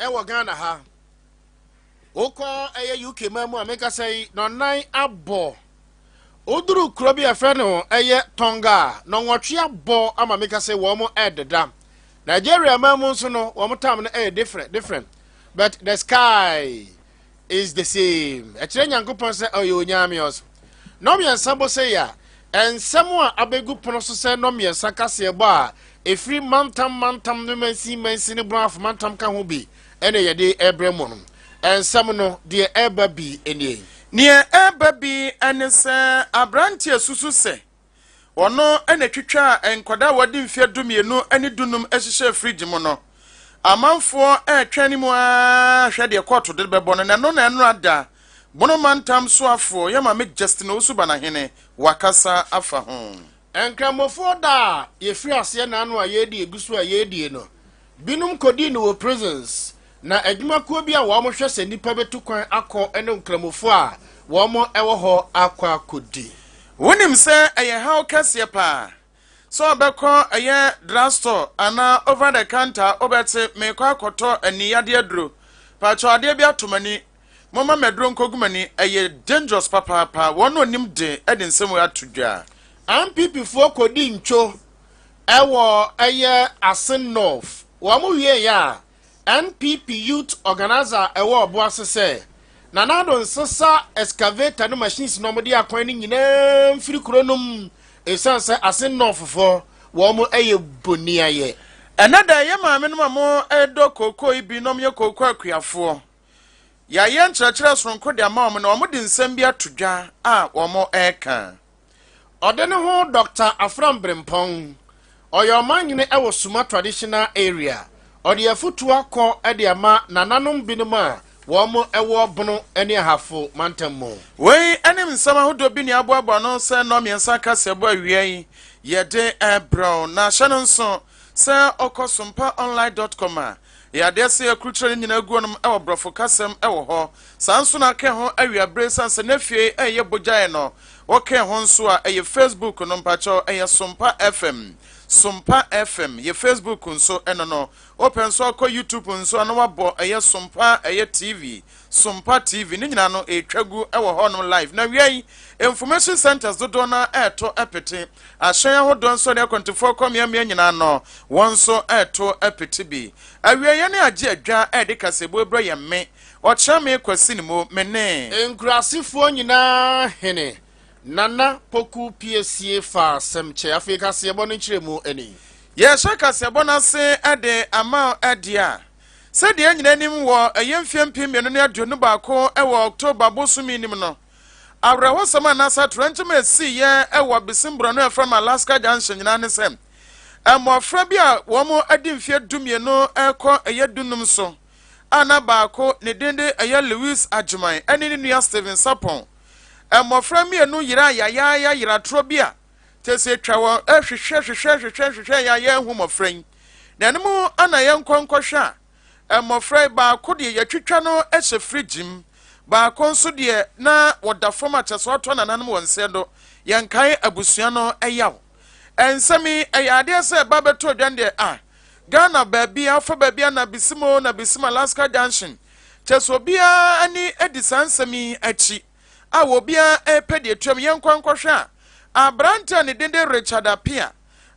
Ɛwɔ Ghana ha, wokɔ ɛyɛ UK ma mu a, meka sɛ yi nɔnan abɔ. Woduru kuro bi a yɛfrɛ no ɛyɛ Tonga a, nɔnwɔtwe abɔ ama meka sɛ wɔn mo ɛɛdeda. Nigeria ma mu nso no, wɔn time no ɛyɛ different different, but the sky is the same. Ɛkyerɛ Nyankopɔn sɛ ɔyɛ Onyame. Ɔso nɔmmiɛnsa bɔ sɛ yɛ a, nsɛm a abɛgu pono so sɛ nɔmmiɛnsa kaseɛ bɔ a ɛfiri mantam mantam no, mansin mansin ne borɔafo mantam ka ho bi, ɛna yɛde ɛbrɛ mu no. Nsɛm no deɛ ɛreba bi nie. Neɛ ɛreba bi ne sɛ aberanteɛ susu sɛ ɔno ɛna twitwa nkwadaa a wɔde mfeɛ 12 ne 15 hyehyɛ fridge mu no, amanfoɔ ɛretwɛn ne mu ara hwɛ deɛ kɔɔto de bɛbɔ no. Na ɛno na ɛno ada Bono mantam soafoɔ, yɛ Maame Justin Owusu Banahene, wakasa afa ho. Nkramofoɔ da a yɛfiri aseɛ n'ano a yɛredi egu so a yɛredie no, binom kɔdii no wɔ prisons, na adwumakuo bi a wɔn hwɛ sɛ nnipa bɛtu kwan akɔ ne nkramofoɔ a wɔn wɔ hɔ akɔ akɔdi. Wonim sɛ ɛyɛ haw kɛseɛ paa sɛ ɔbɛkɔ ɛyɛ drugstore anaa over the counter, wobɛte meekɔ akɔtɔ aniyadeɛ aduro, pakyɛ adeɛ bi ato m'ani, momma m'aduro nkɔgu m'ani. Ɛyɛ dangerous papaapa. Wɔn a onim de ɛde nsɛm wei ato dwa. NPP foɔ kɔdi ntwo ɛwɔ ɛyɛ Assin North. Wɔn wie yɛ a, NPP youth organizer ɛwɔ Ɔboase sɛ Nana Addo nsesa excavator no machines na wɔde akwan no nyinaa mfiri kuro no mu, ɛsiane sɛ Assin North foɔ wɔn ɛyɛ boni ayɛ. Ɛnɛ da ɛyɛ maame no ma mo ɛdɔ kookoo yi bi na ɔmo yɛ kookoo akuafoɔ, yɛayɛ nkyerɛkyerɛ soronko de ama wɔn na wɔn de nsɛm bi ato dwa a wɔn ɛreka. Ɔde ne ho Dr Afram Brempɔn, ɔyɛ ɔmanhene ɛwɔ Suma Traditional Area. Ɔde afutuo akɔ de ama nananom binom a wɔn ɛwɔ Bono ne Ahafo mantam mu. Wei ne nsɛm ahodoɔ bi ne aboaboa no sɛ nnɔ mmiɛnsa kaseɛbɔ awia yi yɛde ɛbrɛw. Na hyɛ no nso sɛ ɔkɔ sompaonline.com a, yɛadeɛ sɛ yɛkurukyerɛ no nyinaa gu nom ɛwɔ borɔfo kasɛm ɛwɔ hɔ. Saa nso na aka ho awiabere sane sɛ n'afie ɛyɛ bogyae no, wɔka ho nso a ɛyɛ Facebook no, mpakyɛw, ɛyɛ Sompa FM, Sompa FM yɛ Facebook nso. Ɛno no wopɛ nso akɔ YouTube nso a, na wabɔ ɛyɛ Sompa ɛyɛ TV, Sompa TV ne nyinaa no ɛtwa gu ɛwɔ hɔnom live. Na wia yi, information centers dodoɔ no ɛɛto ɛpete. Ahyɛn ahodoɔ nso ne akwantufoɔ kɔ mmeammea nyinaa no, wɔn nso ɛɛto ɛpete bi. Awieɛ ne agye adwa ɛɛde kaseɛbu ebrɛ yɛn me ɔkyerɛ me Kwasi ne mu me ne Nkurasefoɔ nyinaa hene Nana Poku Piesie fa asɛm kyɛ. Afei kaseɛbɔ no nkyerɛ mu ani. Yɛhyɛ kaseɛbɔ no ase de ama ɛdeɛ a sɛdeɛ nyina anim wɔ ɛyɛ mfeɛ 2021 ɛwɔ October bosome nim no, awerɛhosɛm anaasɛ atorɛnkyɛm a ɛsiiɛ ɛwɔ Abesim no ɛfrɛ no Alaska Junction nyinaa ne sɛ mmɔfra bi a wɔn adi mfeɛ 12 ɛkɔ ɛyɛ 15 so a, na baako ne din de ɛyɛ Louis Agyeman ɛne ne nua Steven Sapon. Mmɔfra mmienu yera yayaaya yeratorɔ bi a kyɛ sɛ atwa wɔn hwehwɛ hwehwɛ hwehwɛ hwehwɛ yɛayɛ ahu mmɔfra yi. Na ɛno ana yɛnkɔ nkɔhwɛ a, mmɔfra yi baako deɛ yɛtwitwa no hyɛ fridge mu, baako nso deɛ na wɔda fam a kyɛ sɛ ɔtɔ nananom wɔn nsɛn do. Yɛnkae abusua no ɛyaw nsɛm yi. Ɛyɛ adeɛ sɛ ɛba bɛtɔ odwan deɛ a, Ghana baabi afa baabi a na Bisim o, na Bisim Alaska Junction kyɛ sɛ obiara ani adi saa nsɛm yi akyi a obiara repɛ deɛ tuam. Yɛnkɔ nkɔhwɛ a, aberante a ne din de Richard Apia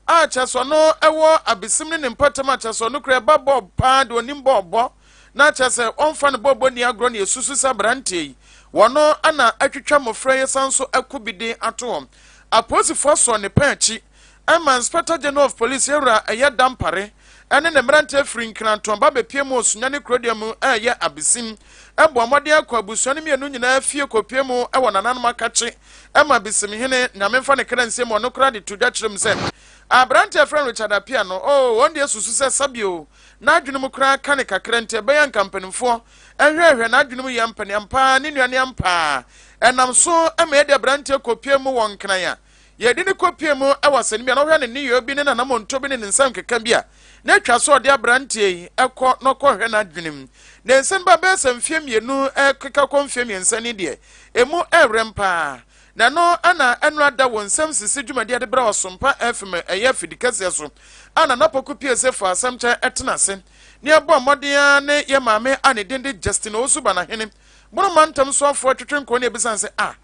a kyɛ sɛ ɔno ɛwɔ Abesim ne ne mpɔtam a kyɛ sɛ ɔno kura ɛba bɔɔl paa de onim bɔɔl bɔ na kyɛ sɛ ɔmfa ne bɔɔl bɔ ni agorɔ ne esusu sɛ aberanteɛ yi wɔno ana atwitwa mmɔfra yi san so ɛko bi den ato hɔ. Apolisifoɔ sɔ ne pɛn akyi ɛma Inspector General of Police ewura ɛyɛ Dampare ɛne ne mmeranteɛ firi Nkrantoɔ ba bɛpie mu Osunya ne kurodua mu ɛyɛ Abesim, ɛbɔ mmɔden akɔ abusua no mmienu nyinaa fie kɔpie mu ɛwɔ nananom akakye ɛma Bisimhene, Nyame mfa ne kra nsie mu, ɔno koraa de to dwa kyerɛ mu sɛ aberanteɛ frɛ Richard Apia no o, wɔn deɛ susu sɛ sabio n'adwene mu koraa ka ne kakra, nti ɛbɛyɛ nka mpanimfoɔ ɛhwɛhwɛ n'adwene mu yɛ mpaniampaa ne nuane ampaa. Ɛnam so ɛma yɛde aberanteɛ kɔpie mu wɔ Nkran a yɛde ne kɔpie mu ɛwɔ asɛnni bi a na ɔhwɛ ne nneyɛɛ bi ne nanamonto bi ne ne nsɛm keka bi a na atwa so ɔde aberanteɛ yi ɛkɔ na ɔkɔhwɛ n'adwene mu. Na nsɛm ba bɛyɛ sɛ mfeɛ 2 ɛkeka kɔ mfeɛ 3 ni deɛ emu ɛwerɛm paa. Na ɛno ana ɛno ada wɔ nsɛm sisi dwumadi ade brɛ Ɔsompa FM ɛyɛ afidi kɛseɛ so a Nana Poku Piesie fa asɛm kyɛn ɛtena ase. Ne yɛbɔɔ mmɔden ara ne yɛn maame a ne din de Justine Owusu Banahene, Bono mantam soafoɔ twetwe nkɔɔ ne yɛbisa no sɛ, Ah,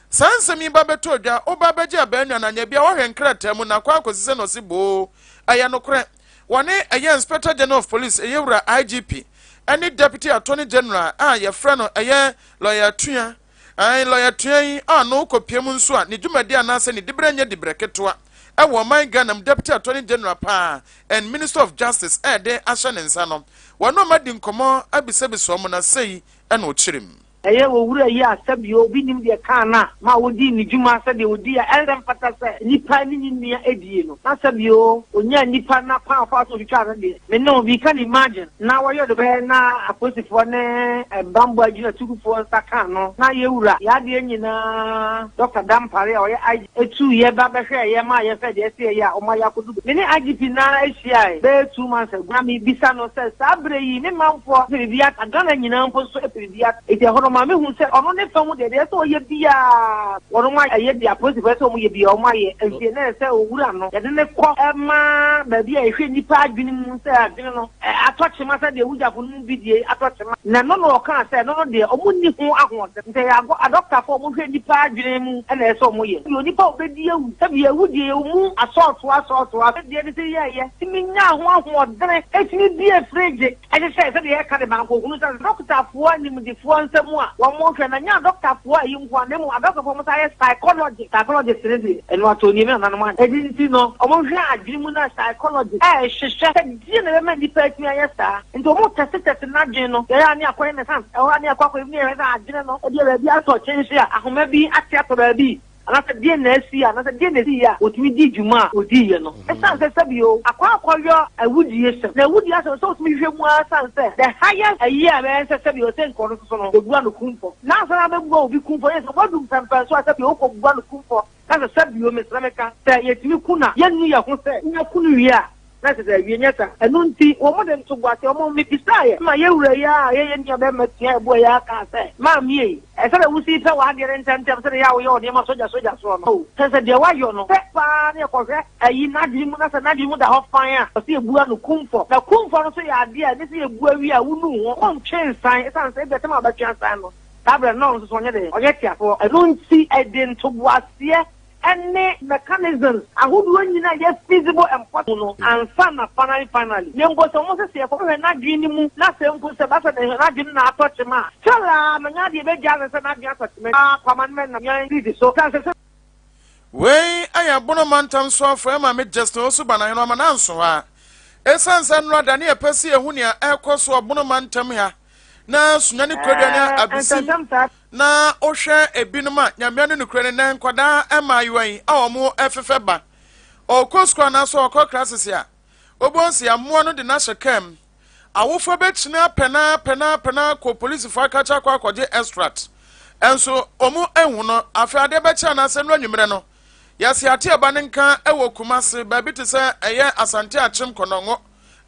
saa nsɛm yi ba bɛtɔɔ dwa, woba abɛgye abaa nua no anyɛ bia woahwɛ nkrataa mu na akɔ akɔsi sɛ na ɔse boo, ɛyɛ nokorɛ. Wɔne ɛyɛ Inspector General of Police, ɛyɛ wura IGP, ɛne Deputy Attorney General a yɛfrɛ no ɛyɛ Lawyer Atua, Ae, lɔya tua yi a no kɔ pue mu nso a ne dwumadi anaasɛ ne diberɛ nyɛ diberɛ ketewa ɛwɔ ɔman Ghana mu Deputy Attorney General paa and Minister of Justice ɛɛde ahyɛ ne nsa no, wɔne wɔn adi nkɔmmɔ abisabisa wɔn na sei ɛna ɔkyerɛ mu. Ɛyɛ owura yi a sɛbio obi nnim deɛ ɛkaa no a ma ɔdii ne dwuma sɛdeɛ ɔdii a ɛnsɛ mfata sɛ nnipa ne ne nua die no, na sɛbio ɔnyaa nnipa na kwan a ɔfaa so ɔtwitwaa no deɛ, me ne wo, we can imagine. Na wɔyɛ do bɛyɛ na apolisifoɔ ne bammɔ agyinatukufoɔ nsa kaa no, na yɛ wura, yɛ adeɛ nyinaa, Dɔkta Dampare a ɔyɛ IG tuu yɛ ba bɛhwɛɛ yɛ maa yɛhwɛɛ deɛ ɛsɛ yɛyɛ a ɔma yɛakɔdu baabi. Me ne IGP no ara hyiae bɛyɛ 2 months ago na mebisa no sɛ saa berɛ yi me manfoɔ pɛ biribi ata, Ghana nyinaa mpo nso pɛ biribi ata. Enti ɛhɔ no ɔmaa mehu sɛ ɔno ne fa mu deɛ, deɛ ɛsɛ sɛ ɔyɛ biara wɔnom ayɛ, deɛ apolisifoɔ ɛsɛ sɛ wɔyɛ biara wɔn ayɛ. Enti na ɛsɛ sɛ owura no yɛde no kɔ ma baabi a yɛhwɛ nnipa adwene mu sɛ adwene no atɔ kyema sɛdeɛ wugyafo no mu bi deɛ atɔ kyema. Na ɛno na ɔkaa sɛ ɛno no deɛ wɔn nni ho ahoɔden. Nti ɛyɛ agɔ adɔktafo a wɔhwɛ nnipa adwene mu na ɛsɛ sɛ wɔyɛ. Sɛdeɛ onipa a ɔbɛdi awu, sɛdeɛ awudie yɛ wo mu asɔɔtoa asɔɔtoa, sɛdeɛ ne sɛ yɛɛyɛ tumi nyaa ho ahoɔdene tumi bue fridge hyehyɛɛ sɛdeɛ yɛka de ma nkɔhunu sɛ adɔktafoɔ animdefoɔ nsɛm a wɔhwɛ na nyɛ adɔktafoɔ ayi nko ara na mmom adɔktafoɔ a wɔsan yɛ psychology psychologist no deɛ ɛno atɔ nie me nananom anyɛ ɛno nti no wɔhwɛ adwene mu na psychologist ɛrehwehwɛ sɛ deɛ na ɛbɛma nnipa atumi ayɛ saa nti wɔn tɛsetɛse n'adwene no yɛyɛ a ne akɔyɛ ne san ɛhɔ a ne akɔ akɔyɛ ne yɛhwɛ sɛ adwene no ɛdeɛ baabi atɔ kyɛnse a ahoma bi ate atɔ baabi anaasɛ deɛ na asi a anaasɛ deɛ na esi a otumi di dwuma a odiiɛ no. Ɛsan sɛ sɛbi o akɔ akɔyɔ awudie sɛm na awudie asɛm sɛ otumi hwehwɛ mu ara san sɛ the highest ayi a ɛbɛyɛ sɛ sɛbi o sɛ nkɔ no soso no bɛbua no kumfɔ na ansa na bɛbua obi kumfɔ yɛ sɛ wadu mpɛmpɛn so a sɛbi o kɔ bua no kumfɔ na sɛ sɛbi o mesrɛ meka sɛ yɛtumi ku na yɛnnu yɛ ho sɛ wonya ku no wie a na sɛ sɛ awie nyɛ sa. Ɛno nti wɔn de ntoboase wɔn mebisaeɛ ma yɛwura yi a yɛyɛ nua bɛrima tua ɛboa yi aka sɛ maame yi ɛsɛ dɛ wosi pɛ w'adeɛ no ntɛmntɛm sɛdeɛ yɛ a woyɛ wɔ nneɛma sogya sogya soɔ no o sɛ sɛ deɛ woayɔ no pɛ paa ne yɛkɔhwɛ ayi n'adwene mu na sɛ n'adwene mu da hɔ fan a ɔsɛ yɛbua no kumfɔ na kumfɔ no nso yɛ adeɛ a ɛne sɛ yɛbua wie a wonu ho wontwe nsan ɛsiane sɛ ebia tɛm a wobɛtwe asan no saa berɛ no na ɔno nso so ɔnyɛ dɛn ɔnyɛ teasefoɔ. Ɛno nti ɛde ntoboaseɛ ne mechanisms ahodoɔ nyinaa yɛ feasible and possible no ansa na finally finally na mpo sɛ wɔn sɛ yɛkɔhwɛ n'adwene no mu na sɛ mpo sɛ basa na n'adwene na atɔ kyema a still a na nya adeɛ bɛgya no sɛ n'adwene atɔ kyema a kwama no mɛnam yan street so sɛ sɛ Wei ayɛ Bono mantam soafoɔ Maame Justin Owusu Banahene ɔma nanso hɔ a ɛsiane sɛ nnora da ne yɛpɛ sɛ yɛhu nea ɛrekɔ so wɔ Bono mantam ha na Sunyani Kurodua ne Abesim nsɛnsɛm saa. Na wohwɛ ebinom a Nyame ne nokorɛ no nnɛ nkwadaa mmaayewa yi a wɔn ɛfefɛ ba ɔkɔ sukuu anaasɛ ɔkɔ classes a wobɛhu sɛ yɛamoa no de no ahyɛ kaa mu. Awofoɔ bɛkyini apɛnaa apɛnaa apɛnaa kɔ polisifoɔ akakye akɔ akɔgye extract nso wɔn ahu no. Afei adeɛ bɛkye anaasɛ nnora anwummerɛ no yɛse ate ɛba no nka wɔ Kumase baabi te sɛ ɛyɛ Asante Akyem Kɔnɔngo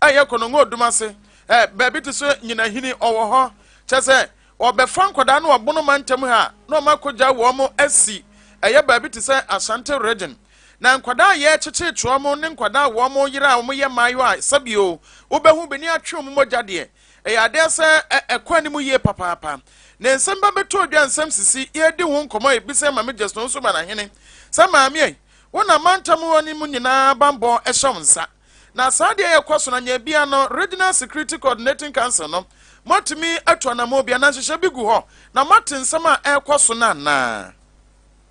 ɛyɛ Kɔnɔngo Odumase ɛ baabi te sɛ Nyinahini ɔwɔ hɔ kyɛ sɛ wɔbɛfa nkwadaa no wɔ Bono mantam ha na wɔn akɔgya wɔn asi ɛyɛ baabi te sɛ Ashanti Region. Na nkwadaa a yɛrekyekyere wɔn ne nkwadaa a wɔn yere a wɔyɛ mmaayewa a sɛbio wobɛhu bi ne atwe wɔn mogya deɛ ɛyɛ adeɛ sɛ ɛkɔ anim yie papaapa. Na nsɛm ba bɛtɔ dwa nsɛm sisi yɛredi ho nkɔmmɔ a ebi sɛ Maame Justin nso ma n'ahene sɛ maame ei wo na mantam hɔ no mu nyinaa bammɔ hyɛ wo nsa. Na saa deɛ yɛkɔ so no anyɛ bia no Regional Security Coordinating Council no moatumi atu anammɔn bi anaa nhyehyɛ bi gu hɔ na moate nsɛm a ɛrekɔ so no anaa?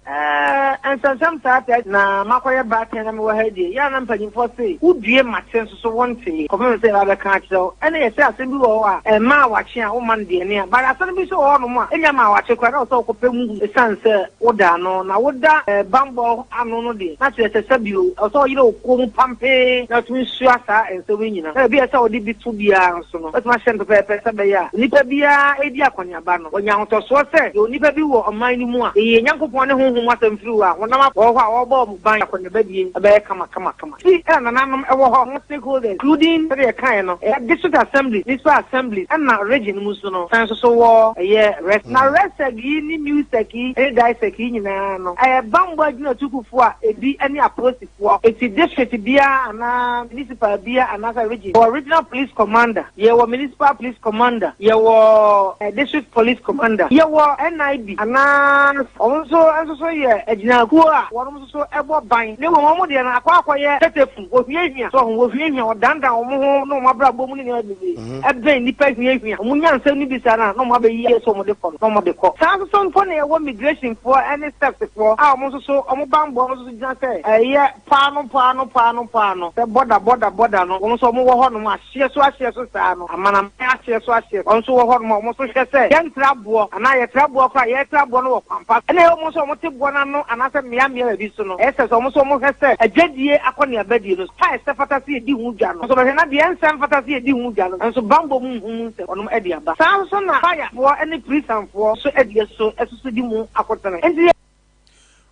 Ɛɛ, nsɛnsɛm saa tɛ na makɔyɛ baatan na mewɔ ha yi deɛ, yɛ a na mpanyimfoɔ se wodue mate nso so wonteeɛ kɔpem sɛ yɛba abɛka akyerɛ wo. Ɛne yɛsɛ asɛm bi wɔ hɔ a ɛmmaa wakye a womma no deɛ nea, but asɛm bi nso wɔ hɔnom a ɛnnya maa wakye koraa na ɛwɔ sɛ wokɔpɛ mu hu ɛsiane sɛ woda ano na woda bammɔ ano no deɛ na kyerɛ sɛ sɛbio ɛwɔ sɛ woyere wo kɔn mu pampee na wotumi sua saa nsɛm yi nyina na baabi a ɛsɛ sɛ wode bi to biara nso no woatumi ahyɛ no pɛpɛɛpɛ sɛ ɛbɛyɛ a onipa biara redi akɔneaba no wanya ahotɔsoɔ sɛ yɛwɔ onipa bi wɔ ɔman no mu a yɛyɛ Nyankopɔn ne honhom. Honhom asɛm firi hɔ a, honam afã wɔ hɔ a wɔbɔ wɔn ban akɔneabadie bɛyɛ kama kama kama. Ti ɛna nananom wɔ hɔ ho stakeholders including sɛdeɛ yɛkaeɛ no ɛyɛ district assemblies, municipal assemblies ɛna region mu nso no san nso so wɔ ɛyɛ RESEC. Na RESEC yi ne MUSEC yi ne DISEC yi nyinaa no ɛyɛ bammɔ agyinatukufoɔ a ebi ne apolisifoɔ. Eti district biara anaa municipal biara anaasɛ region yɛwɔ regional police commander. Yɛwɔ Municipal Police Commander, yɛwɔ District Police Commander, yɛwɔ NIB anaa wɔn nso nso so yɛ agyinakuo a wɔn nso so bɔ ban na mmom wɔn deɛ no akɔ akɔyɛ tetefu, wɔhwiahwia, so ho, wɔhwiahwia, wɔdandan wɔn ho ne wɔn abrabɔ mu ne nneɛma bebree ɛbɛn nnipa hwiahwia, wɔn nya nsɛm no bi saa no a na wɔn abɛyi ayɛ sɛ wɔn de kɔ no na wɔn de kɔ. Saa nso so mpo na yɛwɔ Migration foɔ ne Steps foɔ a wɔn nso so wɔn banbɔ nso so gyina sɛ ɛyɛ paano paano paano paano sɛ bɔda bɔda bɔda no wɔn nso wɔn wɔ hɔ nom ahyeɛ so ahyeɛ so saa no, amanaman ahyeɛ so ahyeɛ so, wɔn nso wɔ hɔnom a wɔn nso hwɛ sɛ yɛntra boɔ anaa yɛtra boɔ koraa a, yɛtra boɔ no wɔ kwan pa so. Ɛna ɛwɔ mu nso a wɔte boɔ no ano anaasɛ mmea mmea baabi so no, ɛyɛ sɛ sɛ wɔn nso wɔhwɛ sɛ adwadie akɔneabadie no pa a ɛsɛ fata sɛ yɛdi ho dwa no nso bɛhwɛ na deɛ ɛnsɛ mfata sɛ yɛdi ho dwa no nso bammɔ mu nhu mu nsɛm wɔnom de aba. Saa nso na fire foɔ ne prison foɔ nso deɛ so ɛsoso di mu akotene. Enti yɛ.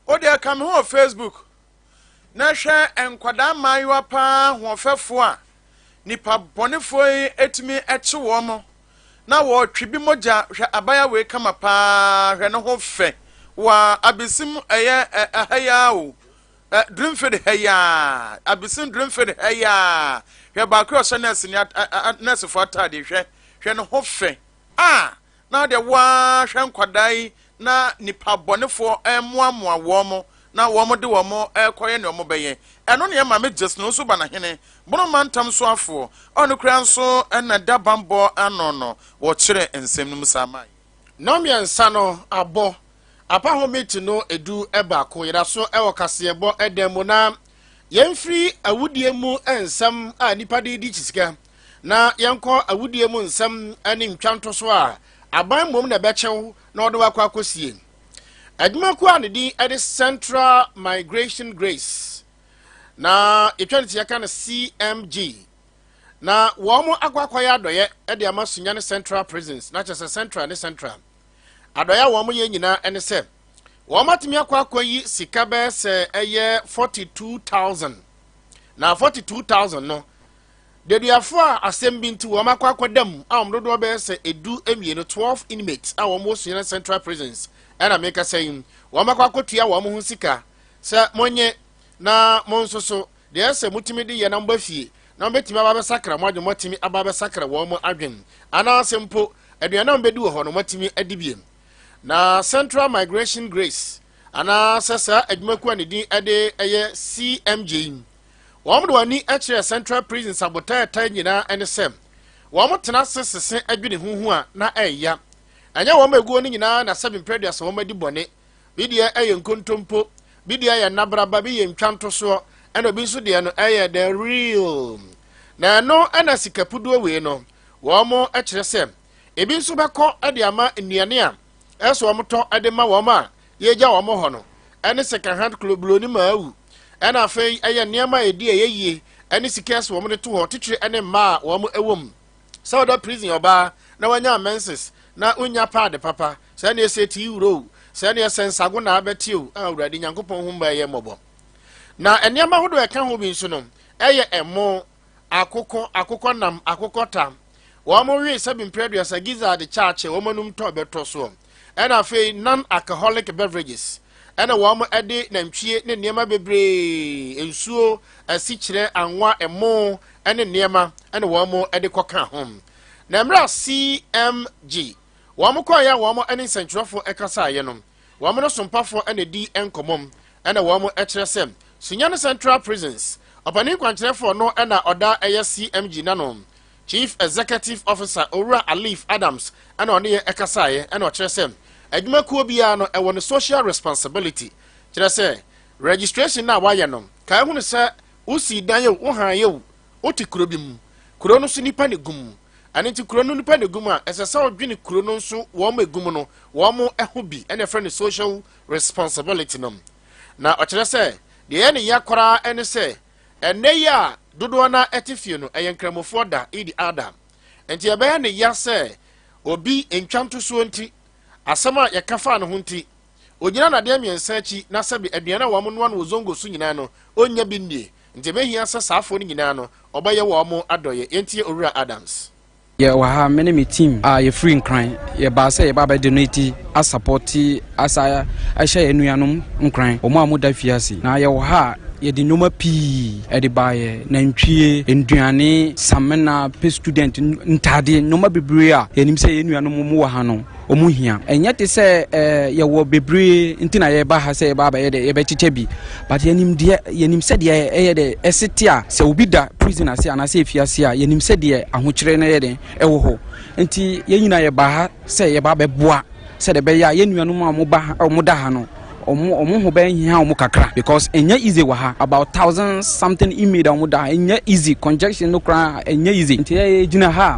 Wo deɛ ka me ho wɔ Facebook na hwɛ nkwadaa mmaayewa paa ahoɔfɛfoɔ a nipa bɔnefoɔ yi tumi kye wɔn na wɔtwe bi mogya. Hwɛ abaayewa wei kama paa, hwɛ ne ho fɛ wa abesim ɛyɛ ɛha yi ara o, Dreamfield ha yi ara, abesim Dreamfield ha yi ara. Hwɛ baako a ɔhyɛ nɛɛse ne nɛɛsefoɔ ataadeɛ, hwɛ hwɛ ne ho fɛ a. Na deɛ wo ara hwɛ nkwadaa yi na nipa bɔnefoɔ remoamoa wɔn na wɔn de wɔn rekɔyɛ nea wɔbɛyɛ. Ɛno na ɛma me Gyesno nso ba n'ahene, Bono mantam soafoɔ, ɔno koraa nso na da banbɔ ano no, wɔkyerɛ nsɛm no mu saa maa yɛn. Nnɔnmiɛnsa no abɔ, Apaho meet no edu baako, yɛda so wɔ kaseɛbɔ dan mu na yɛmfiri awudie mu nsɛm a nnipa de redi sika na yɛnkɔ awudie mu nsɛm ne ntwa ntoso a aban mmom na ɛbɛkyɛw na ɔde wakɔ akɔsie. Adwumakuo a ne din de Central Migration Grace na yɛtwa ne ti yɛka no CMG na wɔn akɔ akɔyɛ adɔyɛ de ama Sunyani Central Prisons na kyerɛ sɛ Central ne Central adɔyɛ a wɔn yɛ nyinaa ne sɛ wɔn atumi akɔ akɔyi sika bɛyɛ sɛ ɛyɛ 42,000 na 42,000 no Deduafo a asɛm bi nti wɔn akɔ akɔda mu a wɔn dodoɔ bɛyɛ sɛ 12, 12 inmates a wɔn wɔ Sunyani Central Prisons ɛna mekasa yi, wɔn akɔ akɔtua wɔn ho sika sɛ monye na mo nso so deɛ ɛsɛ motumi de yɛ na moba fie na mobɛtumi aba abɛsakra mo adwene, moatumi aba abɛsakra wɔn mo adwene anaasɛ mpo aduane a mobɛdi wɔ hɔ no moatumi adi biem. Na Central Migration Grace anaasɛ saa adwumakuo a ne din ɛde ɛyɛ CMJ yi, Wɔde wɔn ani kyerɛɛ Central Prison sa botae a ɛtae nyinaa ne sɛ wɔtena ase sese adwene ho hu a na ɛreya. Ɛnyɛ wɔn a eguo no nyinaa na sɛbe mprɛ aduasa wɔn adi bɔne. Bi deɛ ɛyɛ nkontompo, bi deɛ ɛyɛ nnabraba, bi yɛ ntwa ntosoɔ, ɛna obi nso deɛ no ɛyɛ the real. Na ɛno na sika puduo wei no wɔn kyerɛ sɛ ebi nso bɛkɔ de ama nnuane a ɛsɛ wɔtɔ de ma wɔn a yɛgya wɔn hɔ no ɛne second hand clothes ne maawu ɛna afei ɛyɛ nneɛma a ɛdi ɛyɛ yie ɛne sika ɛsɛ wɔn de to hɔ titiri ɛne mmaa a wɔn ɛwɔ mu sɛ ɔda prison ɔbaa na wanya menses na wonya paade papa sɛ ɛne ɛsɛ tii wuro sɛ ɛne ɛsɛ nsago na abɛte o a Awurade Nyankopɔn ho mma ɛyɛ mmɔbɔ na nneɛma ahodoɔ ɛka ho bi nso no ɛyɛ ɛmo akokɔ, akokɔ nam, akokɔ tam. Wɔn wee sɛbi mpere aduasa gizzard kyaakye wɔn anum tɔ bɛtɔ soɔ. Ɛna afei non-alcoholic beverages. Ɛna wɔn ɛde nantwie ne nneɛma bebree, nsuo, asikyerɛ, anwa, ɛmo, ɛne nneɛma ɛna wɔn ɛde kɔka ho. Na mmerɛ a CMG wɔn kɔeɛ a wɔn ɛne nsɛntwerɛfoɔ ɛkasaeɛ no, Wɔn no sompafoɔ na ɛdi nkɔmmɔ ɛna wɔn kyerɛ sɛ Sunyani Central Prisons ɔpanin kwankyerɛfoɔ no na ɔda ɛyɛ CMG n'ano. Chief Executive Officer Owura Alif Adams ɛna ɔne yɛn ɛkasaeɛ ɛna ɔkyerɛ sɛ adwumakuo biara no ɛwɔ ne social responsibility kyerɛ sɛ registration no a wayɛ no kae hunu sɛ wosii dan o wohan o wote kuro bi mu kuro no so nipa ne gu mu Ɛno nti kuro no nipa na egu mu a, ɛsɛ sɛ ɔdwene kuro no nso wɔn egu mu no wɔn ho bi, ɛna ɛfrɛ no social responsibility no. Na ɔkyerɛ sɛ deɛ ɛyɛ ne ya koraa ɛne sɛ ɛnnɛ yi a dodoɔ no ɛte fie no ɛyɛ nkramofoɔ da Eid Adha. Nti ɛbɛyɛ ne ya sɛ obi ntwa ntosoɔ nti, asɛm a yɛka faa ne ho nti, Ogyina nnadeɛ mmiɛnsa akyi na sɛbe aduane a wɔn noa no wɔ zongo so nyinaa no, ɔnnya bi nnie. Nti ɛbɛhia sɛ saa afoɔ no nyinaa no, ɔbɛyɛ wɔn adɔeɛ. Yɛntie Owura Adams. Yɛwɔ ha, me ne me team a yɛfiri Nkran. Yɛbaa sɛ yɛba abɛ donate asapɔte asa ahyɛ yɛn nuanom nkuran, wɔn a wɔda fiase. Na yɛwɔ ha a, yɛde nneɛma pii de baeɛ, nantwie, nnuane, samena, pɛ student ntaadeɛ, nneɛma bebree a yɛnim sɛ yɛn nuanom wɔ ha no wɔn hia. Ɛnyɛ te sɛ ɛɛ yɛwɔ bebree nti na yɛba ha sɛ yɛba abɛyɛ dɛ yɛbɛkyekyɛ bi, but yɛnim deɛ yɛnim sɛdeɛ ɛyɛ dɛ ɛse te a sɛ obi da prison ase anaasɛ efiase a yɛnim sɛdeɛ ahokyerɛ no yɛ dɛ ɛwɔ hɔ. Nti yɛn nyinaa yɛba ha sɛ yɛba abɛboa sɛdeɛ ɛbɛyɛ a yɛn nuanom a wɔba wɔda ha no wɔn wɔn ho bɛhia wɔn kakra because ɛnyɛ easy wɔ ha about thousand something inmate a wɔn da ha ɛnyɛ easy congestion no koraa ɛnyɛ easy nti yɛ gyina ha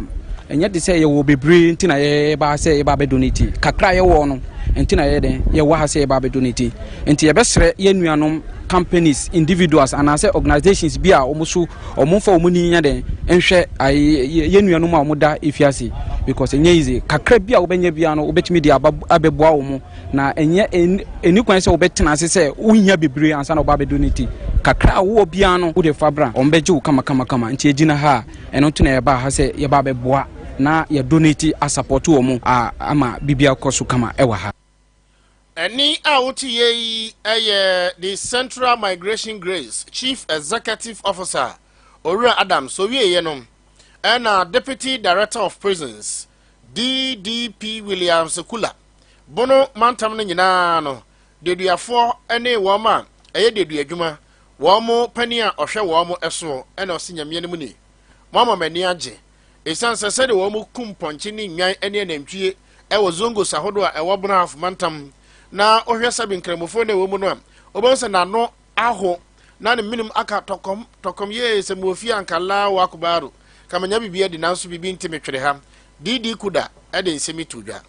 a ɛnyɛ te sɛ yɛwɔ bebree nti na yɛba sɛ yɛba abɛ donate kakra yɛwɔ no nti na yɛyɛ dɛn yɛwɔ ha sɛ yɛba abɛ donate nti yɛbɛsrɛ yɛn nuanom companies individuals anaasɛ organizations bi a wɔn so wɔn mfa wɔn ni nyɛ dɛn nhwɛ ayi yɛn nuanom a wɔn da efiase because ɛnyɛ easy kakra bi a wɔbɛnya bi no wɔbɛtumi de aba abɛboa wɔn Na ɛnyɛ ɛni kwan sɛ wobɛtena ase sɛ wohia bebree ansa na woba abɛdɔ ne ti. Kakra a wowɔ biara no wode fa bra, wɔbɛgye wo kamakamakama. Nti yɛgyina ha a, ɛno nti na yɛbaa ha sɛ yɛba abɛboa na yɛ donate asapɔto wɔn a ama biribi akɔ so kama ɛwɔ ha. Ɛnne a wote yɛ yi yɛ the Central Migration Grace Chief Executive Officer Owura Adams. Owieɛ no ɛna Deputy Director of Prisons DDP Williams Kula Bono mantam no nyinaa no deduafoɔ ne wɔn a ɛyɛ dedua adwuma, wɔn panin a ɔhwɛ wɔn soɔ, ɛna ɔse Nyame anim nie, moama m'ani agye, ɛsiane sɛ sɛdeɛ wɔn kum mpɔnkye ne nnwan ne anantwie wɔ Zongos ahodoɔ a ɛwɔ Bono Ahafo mantam, na wohwɛ sɛbe Nkramofoɔ na ɛwɔ mu no a, wobɛhu sɛ n'ano aho na ne menem aka tɔkɔm tɔkɔm yee sɛ mewɔ fie anka Allahu Akbaru ka manya biribi adi nanso biribi nti metwere ha. DD Kuda de nsɛm yi too dwa.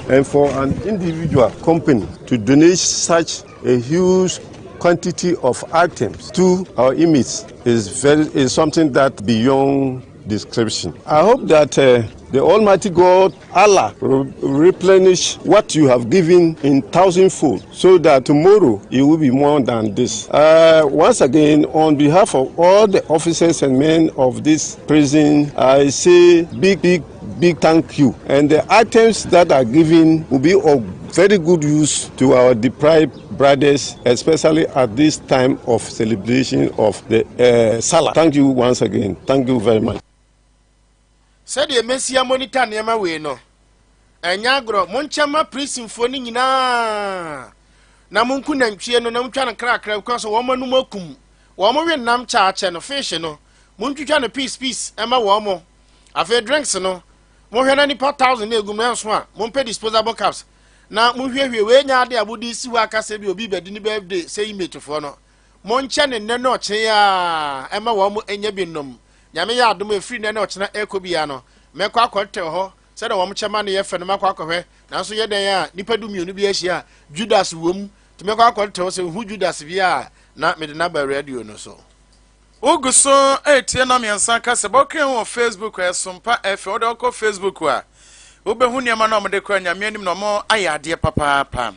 And for an individual company to donate such a huge quantity of items to our inmates is very is something that beyond description. I hope that uh, the Almighty God, Allah, will replenish what you have given in thousandfold so that tomorrow it will be more than this. Uh, once again, on behalf of all the officers and men of this prison, I say big, big, big thank you. And the items that are given will be of very good use to our deprived brothers, especially at this time of celebration of the uh, Salah. Thank you once again. Thank you very much. Sɛdeɛ mɛsi amonita nneɛma wei no, ɛnyɛ agorɔ. Monkyɛ ma prisonfoɔ no nyinaa na monku nantwie no na montwa no krakra because wɔn anum akum. Wɔn we nam kyaakyɛ no, fish no, montwitwa no piece piece ɛma wɔn. Afei drinks no, Monhwɛ na nnipa thousand na egum nanso a, mompɛ disposable cups na monhwiehwie. Wei nyɛ ade a mode si hɔ aka sɛ bi obi bɛdi ne birthday sɛ inmate foɔ no. Monkyɛ ne nnɛ ne ɔkyena yi ara ɛma wɔn nya bi nnom. Nyame yɛ adom a ɛfiri nnɛ ne ɔkyena ɛrekɔ biara no, mɛkɔ akɔtɛw hɔ sɛdeɛ wɔn kyɛ ma no yɛ fɛ no makɔ akɔhwɛ. Nanso yɛ dɛn a nnipa du mmienu bi ahyia a Judas wom nti mɛkɔ akɔtɛw sɛ mehu Judas bi a na mede no aba radio no so. Wogu so retie Nnɔmmiɛnsa Kasabɔ Kra wɔ Facebook a Ɛsompa FM. Wode wokɔ Facebook a, wobɛhu nneɛma no a wɔde kɔ Nyame anim na wɔayɛ adeɛ papaapa.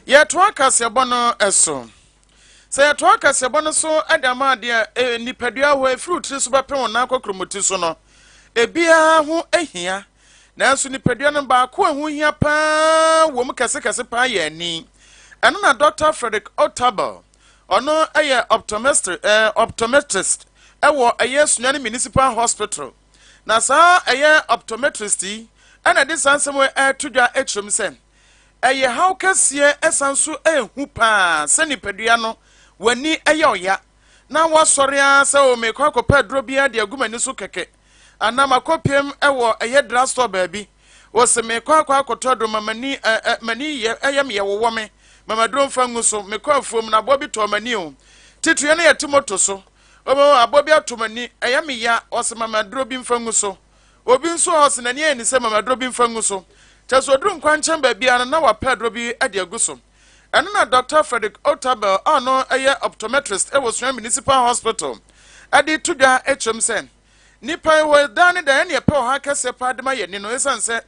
Yɛtoa kaseɛbɔ no so. Sɛ yɛtoa kaseɛbɔ no so de ama adeɛ a e, nipadua hɔ ɛfiri wo tiri so bɛpem wo nan kɔkorɔmɔti so no, ebiara ho hia. Nanso nipadua no baako a ɛho hia paa wɔ mu kɛsekɛse paa yɛ ani. Ɛno na Dr. Frederick Otabel Ɔno yɛ optometrist wɔ ɛyɛ Sunyani Municipal Hospital. Na saa ɛyɛ optometrist yi ɛna ɛde saa nsɛm ɛreto dwa kyerɛ mu sɛ ɛyɛ haw kɛseɛ ɛsan so ɛhu paa sɛ nipadua no w'ani ɛyɛ ɔya na wasɔre ara sɛ o mekɔ akɔpɛ aduro biara de agu m'ani so kɛkɛ anaa makɔpiem wɔ ɛyɛ drugstore baabi Ose, Mekɔ akɔ akɔtɔ aduro ma m'ani ɛ ɛ m'ani yɛ ɛyɛ me yɛ wowɔ me ma m'aduro mfa ngu so. Mekɔ afuom na aboa bi tɔɔ m'ani o. Titire no yɛte moto so. Wobɛhu aboa bi atɔ m'ani ɛyɛ me ya ɔse ma m'aduro bi mfa ngu so. Obi nso wɔ hɔ ɔse n'ani ayɛ ne sɛ ma m'aduro bi mfa ngu so. Kyerɛ sɛ ɔduru nkwankyɛn baabiara no na wapɛ aduro bi de agu so. Ɛno na Dɔkta Frederick Otabel a ɔno yɛ optometrist wɔ Sunyani Municipal Hospital de to dwa kyerɛ mu sɛ, Nnipa yi wɔ daa ne daa ɛne ɛpɛ ɔhaw kɛseɛ paa de ma yɛn ani no ɛsiane sɛ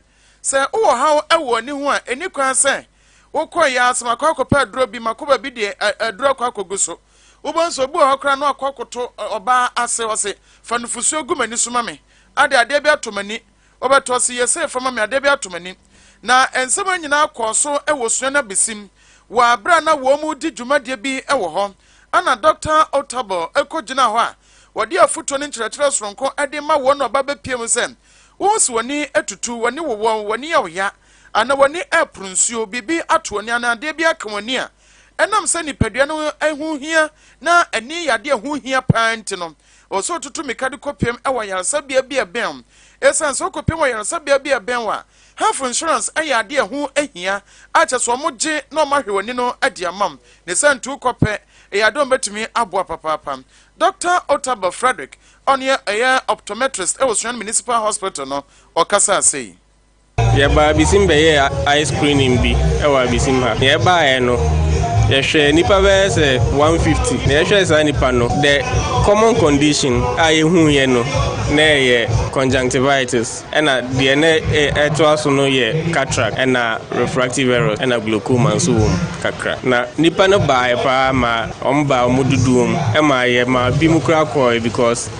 sɛ wowɔ haw wɔ ani ho a ɛni kwan sɛ Wokɔ yɛ ase makɔ akɔpɛ aduro bi, makɔ baabi deɛ aduro akɔ akɔgu so. Wobɛhu sɛ obi wɔ hɔ koraa na wakɔ akɔto ɔbaa ase, ɔse fa nufosuo gu m'ani so ma me, ade adeɛ bi ato m'ani. Ɔbɛtɔ ɔse yɛ sei fa ma me, adeɛ bi ato m'ani. Na nsɛm yi nyinaa kɔɔ so wɔ sua no abesim wɔ aberɛ a na wɔn redi dwumadie bi wɔ hɔ. Ɛna Dɔkta Otabor kɔgyinaa hɔ a wɔde afotuo ne nkyerɛkyerɛ soronko de ma wɔn na ɔba bɛpie mu sɛ, Wohu sɛ w'ani atutu, w'ani wowɔ, w'ani yɛ wo ya, anaa w'ani reporo nsuo, biribi ato w'ani anaa adeɛ bi aka w'ani a, ɛnam sɛ nipadua no ho hia na ani yɛ adeɛ a ɛho hia paa nti no, ɛwɔ sɛ wotutu mmirika de kɔpiem wɔ ayaresabea bi a ɛbɛn wo. Ɛsiane sɛ wokɔpiem wɔ ayaresabea bi a ɛbɛn wo a, health insurance yɛ adeɛ a ɛho hia a kyerɛ sɛ wɔgye na wɔahwɛ w'ani no de ama wo. Ne sɛ nti wokɔ pɛ, ɛyɛ adeɛ a wɔbɛtumi aboa papaapa. Dɔkta Otabor Frederick a ɔno yɛ ɛyɛ optometrist wɔ Sunyani Municipal Hospital no, ɔkasaa sei. Yɛbaa Abisim bɛyɛɛ eye screening bi wɔ Abisim ha. Nea ɛbaeɛ no, yɛhwɛɛ nnipa bɛyɛ sɛ 150. Na yɛhwɛɛ saa nnipa no, the common condition a yɛhuiɛ no, na ɛyɛ conjunctivitis. Ɛna deɛ na ɛtoa so no yɛ cataract ɛna refractive errors ɛna glaucoma nso wɔ mu kakra. Na nnipa no baeɛ paa ma wɔn baa wɔn dodoɔ mu ɛma yɛ ma bi mu koraa kɔɛ because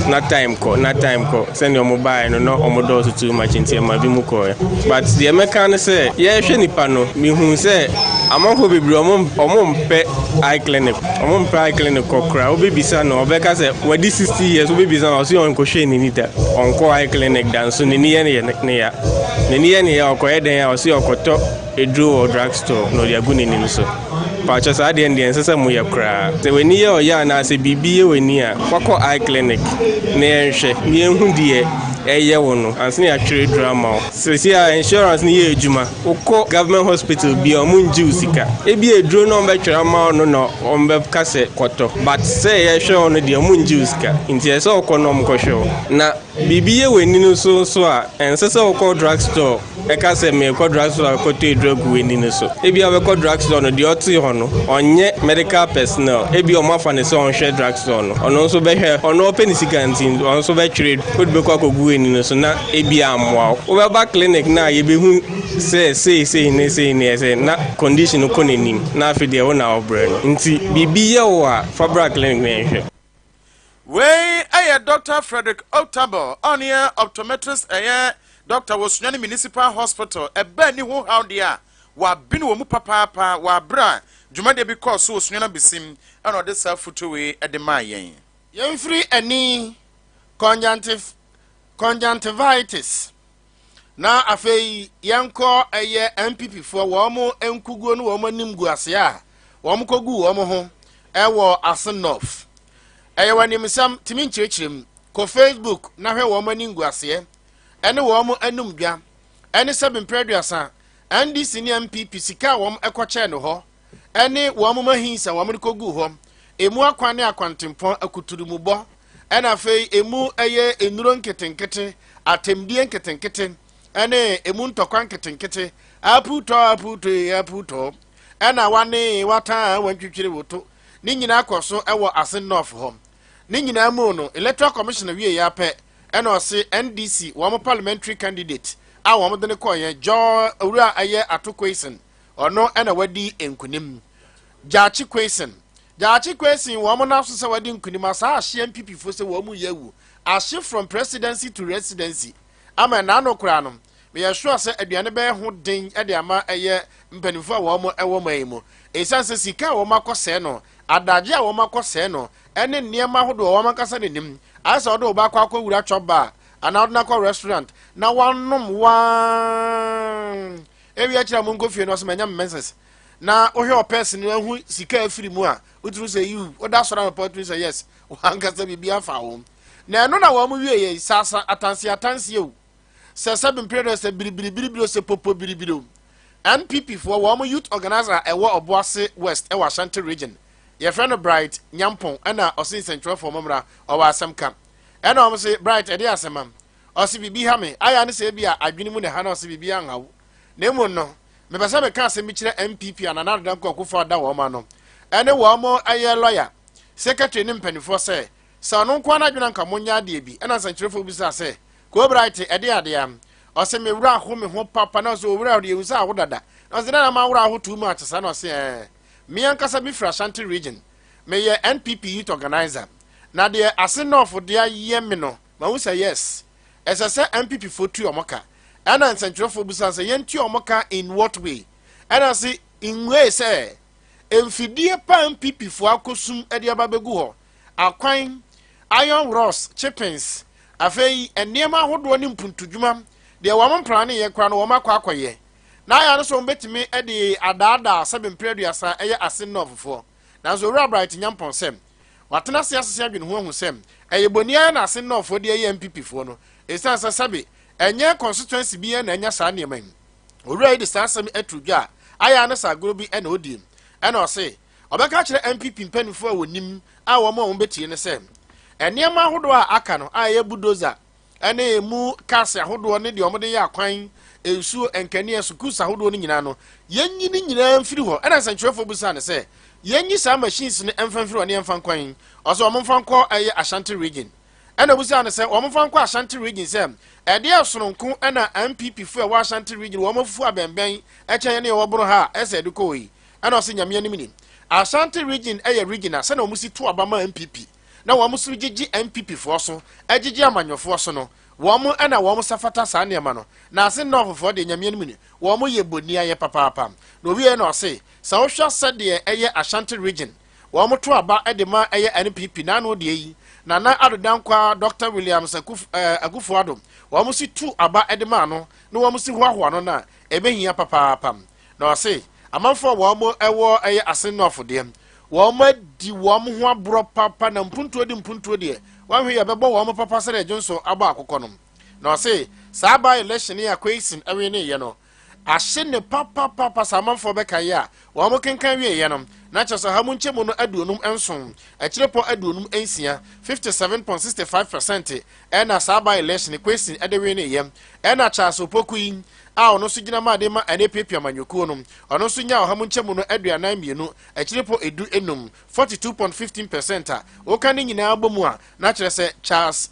na time kɔ na time kɔ sɛnea wɔn baeɛ no na wɔn dɔɔso too much nti ɛma bi mu kɔɛ. But deɛ mɛka ne sɛ yɛrehwɛ nnipa no mehuu sɛ amanfoɔ bebree wɔn wɔn mpɛ eye clinic wɔn mpɛ eye clinic kɔ koraa. Wobɛbisa no ɔbɛka sɛ wadi 60 years wobɛbisa no ɔse ɔnkɔhwɛɛ n'ani da. Ɔnkɔ eye clinic da nso n'ani yɛ ne ne ya. N'ani yɛ ne ya ɔkɔyɛ dɛn a ɔse ɔkɔtɔ aduro wɔ drug store na ɔde agu n'ani no so. Pakyɛ saa deɛ no deɛ ɛnsɛ sɛ moyɛ koraa. Sɛ w'ani yɛ ɔya anaa sɛ biribi yɛ w'ani a, kɔkɔ eye clinic na yɛnhwɛ na yɛnhu deɛ ɛyɛ wo no ansa na yɛatwerɛ aduro ama wo. Seesei a insurance no yɛ adwuma, wokɔ government hospital bi a wɔn ngye wo sika. Ebia aduro no a wɔbɛtwerɛ ama wo no na wɔbɛka sɛ kɔtɔ but sɛ yɛhwɛ wo no deɛ wɔn ngye wo sika nti ɛsɛ sɛ wokɔ na wɔkɔhwɛ wo. Na biribi yɛ w'ani no so nso a, ɛnsɛ sɛ wokɔ drug store ɛka sɛ merekɔ drug store akɔtɔ aduro agu w'ani no so. Ebia wobɛkɔ drug store no deɛ ɔte hɔ no ɔnyɛ medical personnel, ebia wɔafa no sɛ ɔnhwɛ drug store no, ɔno nso bɛhwɛ, ɔno ɔpɛ ne sika nti ɔno nso bɛtwerɛ wode bɛkɔ akɔgu w'ani no so na ebia ammoa wo. Wobɛba clinic no a yɛbɛhu sɛ sei sei ne sei ne ɛsɛ na condition no kɔ n'anim na afei deɛ wo na wobrɛ no. Nti biribi yɛ wo a fa bra clinic na yɛnhwɛ. Wei yɛ Dɔkta Frederick Otabor a ɔno yɛ optometrist ɛyɛ dɔkta wɔ Sunyani Municipal Hospital. Ɛbɛ ani ho haw deɛ a wabene wɔ mu papaapa wɔ abere a dwumadie bi kɔɔ so wɔ Sunyani Abesim ɛna ɔde saa afutuo wei de maa yɛn. Yɛmfiri ani conjunctiv conjunctivitis na afei yɛnkɔ ɛyɛ NPP foɔ wɔn nkuguo ne wɔn animguaseɛ a wɔn kɔgu wɔn ho ɛwɔ Asin North. Ɛyɛ wɔn animsɛm tumi nkyerɛkyerɛ mu. Kɔ Facebook na hwɛ wɔn animguaseɛ ɛne wɔn anumdwa ɛne sɛbe mprɛ aduasa NDC ne NPP sika a wɔn ɛkɔkyɛɛ no hɔ ɛne wɔn mahins a wɔn de kɔguu hɔ, emu akwan ne akwantempɔn, akuturumubɔ, ɛna afei emu ɛyɛ nnuro nketenkete, atɛmdie nketenkete, ɛne emu ntɔkwa nketenkete, apuutɔ apuutɔ ee apuutɔ, ɛna wane watan wantwitwiri woto, ne nyinaa kɔ so ɛwɔ Asin North hɔ. Ne nyinaa mu no, Electoral Commission wie yɛ apɛ, ɛna ɔse NDC wɔn parliamentary candidate a wɔn de no kɔɔyɛ, John Owura ɛyɛ Ato Quayson, Ɔno na wadi nkunim. Gyakye Quayson. Gyakye Quayson wɔn nam so sɛ wadi nkunim asaa ahye NPP fo sɛ wɔn mu yɛ awu. Ahye from presidency to residency. Ama ɛnaano koraa no, meyɛ sure sɛ aduane bɛyɛ ho den de ama ɛyɛ mpanimfoɔ a wɔn wɔ man yi mu. Esiane sɛ sika a wɔn akɔ sɛɛ no, adagye a wɔn akɔ sɛɛ no, ɛne nneɛma ahodoɔ a wɔn ankasa n'anim. Ayɛ sɛ ɔde wo ba akɔ akɔwura chop bar anaa ɔde no akɔ restaurant na wanom waa. Ewie akyiri a monkɔ fie no ɔsɛ manya me menses na wohwɛ ɔpɛs no ahu sika afiri mu a wotumi sɛ yiw woda sɔrɔ anɔpa wotumi sɛ yes wankasa biribi afa wo na ɛno na wɔn wie yɛ sasa atanse atanse o sɛ sɛ bempere dɛ sɛ biribiribiribiri o sɛ popo biribiri o NPP foɔ wɔn youth organizer a ɛwɔ Ɔboase West ɛwɔ Ashanti region yɛfrɛ no Bright Nyampɔn ɛna ɔse nsɛntwerɛfoɔ mɔmmra ɔwɔ asɛm ka ɛna wɔn se Bright ɛde asɛm am Ɔse biribi ha me, ayɛ a ne sɛ ebia adwene mu na ɛha no ɔse biribi anha wo. Na mmom no, mepɛ sɛ meka asɛm bi kyerɛ NPP a Nana Addo Dankwa Akufo ada wɔn ano, ɛne wɔn ɛyɛ lɔya, secretary ne mpanimfoɔ sɛ, sɛ ɔno nko ara n'adwene anka monyɛ adeɛ bi. Ɛna nsɛnkyerɛfoɔ bisaa sɛ, Koo Bright, ɛdeɛn adeɛ a? Ɔse me werɛ aho me ho papa na ɔse owura deɛ ehu sɛ awo dada. Na ɔse dɛn na ma werɛ aho too much saa na ɔse ɛɛ me ankasa me firi Ashanti region meyɛ NPP youth organizer na deɛ ase North de ayɛ me no mahu sɛ yes ɛsɛ sɛ NPP foɔ tua ɔmo ka. Ɛna nsɛntwerɛfoɔ busa no sɛ yɛntua ɔmo ka in what way? Ɛna ɔse in way sɛ mfidie pa NPP foɔ akɔsum de aba bɛgu hɔ akwan, iron rods, chippings, afei nneɛma ahodoɔ ne mpuntudwuma, deɛ wɔn mpraneeɛ koraa no wɔn akɔ akɔyɛ. Na ayɛ ano sɛ wɔbɛtumi de adaadaa sɛbe mprɛ aduasa ɛyɛ Asin Northfoɔ. Nanso Owura Bright Nyampɔn sɛ watena ase asese adwene ho ahu sɛ ɛyɛ boni ara na Asin Northfoɔ de ayɛ NPP foɔ no ɛsiane sɛ sɛbe ɛnyɛ constituency biara na anya saa nneɛma yi. Owura yi de saa asɛm ato dwa a ayɛ ano sɛ agorɔ bi na ɔdie. Ɛna ɔse Ɔbɛka akyerɛ NPP mpanimfoɔ a wɔnim a wɔn a wɔbɛtie no sɛ, nneɛma ahodoɔ a aka no a ɛyɛ bulldozer ne emu cars ahodoɔ ne deɛ wɔde yɛ akwan, nsuo, nkanea, sukuus ahodoɔ no nyinaa no, yɛnyi ne nyinaa mfiri hɔ. Ɛna nsɛntwerɛfoɔ bisaa no sɛ, yɛnyi saa machines no mfa mfiri hɔ ne yɛmfa nkɔ he? Ɔsɛ wɔmfa nkɔ ɛyɛ Ashanti region. Ɛna obisaa no sɛ wɔmfa nkɔ Ashanti region sɛ ɛdeɛ sononko ɛna NPP foɔ ɛwɔ Ashanti region wɔn afufu abɛnbɛn ɛkyɛn yɛne ɛwɔ Bono ha a ɛsɛ ɛde kɔ hɔ yi. Ɛna ɔse Nyame anim ni, Ashanti region yɛ region a sɛnea wɔn si to aba ma NPP na wɔn nso gyegye NPP foɔ so, gyegye amanyɔfoɔ so no, wɔn na wɔn nsa fata saa nneɛma no. Na ase North foɔ deɛ Nyame anim ni, wɔn yɛ boniayɛ papaapa. Na ɔwieɛ na ɔse, sɛ wohwɛ sɛdeɛ ɛyɛ Ashanti region, wɔn to aba de ma ɛyɛ NPP n'ano deɛ yi, Nana Addo Dankwa, Doctor Williams Akufo Addo, wɔn si tu aba de maa no na wɔn si hoahoa no no a, ɛbɛhia papaapa. Na ɔse, amanfoɔ a wɔn wɔ ɛyɛ Asen North deɛ, wɔn adi wɔn ho aborɔ papa, na mpuntuo di mpuntuo deɛ, wɔanhwɛ yie a ɛbɛbɔ wɔn papa sɛdeɛ dwonso abɔ akokɔ no. Na ɔse, saa by election yi a Quayson wineeɛ no, ahye ne papapapa, sɛ amanfoɔ bɛkaeɛ a, wɔn kenkan wieeɛ no, na kyerɛ sɛ ɔha mu nkyɛmu no 57, akyirepɔ 56, 57.65 percent, ɛna saa by election Quayson de wineeɛ. Ɛna Charles Opoku yi, a ɔno nso gyina maa de ma NAPP amanyɔkuo no, ɔno nso nyaa ɔha mu nkyɛmu no 42, akyirepɔ edu enum, 42.15 percent, a woka ne nyinaa bɔ mu a, na kyerɛ sɛ Charles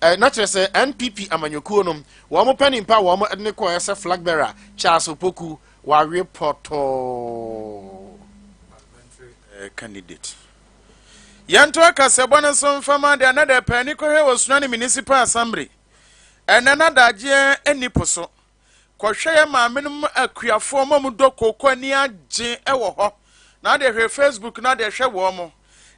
eh, na kyerɛ sɛ NPP amanyɔkuo no, wɔn panin pa a wɔn de ne kɔɛ sɛ flag bearer, Charles Opoku, wawe pɔtɔɔ. Candidate. Yɛntoa kasɛbɔ no so mfama de another paani kɔhwɛ wɔ Sunyani Municipal Assembly. Ɛnnɛ n'adagyeɛ nni po so. Kɔhwɛ yɛ maamenom akuafoɔ ma mu dɔ kooko ani agye wɔ hɔ. Na adeɛ hwɛ Facebook na adeɛ hwɛ wɔn mo.